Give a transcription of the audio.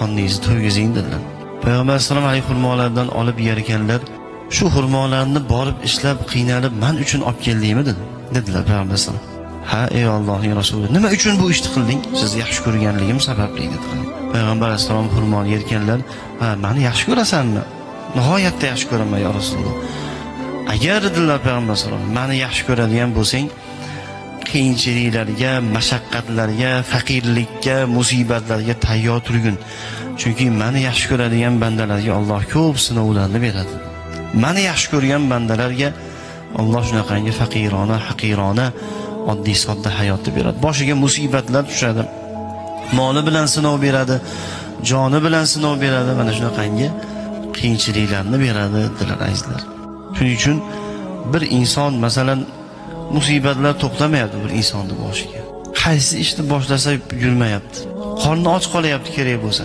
Qorningizni to'ygizing dedilar. Payg'ambar alayhissalom haligi xurmolardan olib yer ekanlar. Shu xurmolarni borib ishlab qiynalib man uchun olib keldingmi dedi. Dedilar payg'ambar alayhissalom. Ha, ey Allohning rasuli, nima uchun bu ishni qilding? Sizni yaxshi ko'rganligim sababli dedilar. Payg'ambar alayhissalom xurmoni yerkanlar, ha, meni yaxshi ko'rasanmi? Nihoyatda yaxshi ko'raman ya Rasululloh. Agar dedilar payg'ambar alayhissalom, meni yaxshi ko'radigan bo'lsang, qiyinchiliklarga, mashaqqatlarga, faqirlikka, musibatlarga tayyor turgin. Chunki meni yaxshi ko'radigan bandalarga Alloh ko'p sinovlarni beradi. Meni yaxshi ko'rgan bandalarga Alloh shunaqangi faqirona, haqirona, oddiy sodda hayotni beradi. Boshiga musibatlar tushadi. Moli bilan sinov beradi, joni bilan sinov beradi, mana shunaqangi qiyinchiliklarni beradi dedilar azizlar. Shuning uchun bir inson masalan musibatlar to'xtamayapti bir insonni boshiga. Qaysi ishni boshlasa yurmayapti. Qorni och qolyapti kerak bo'lsa.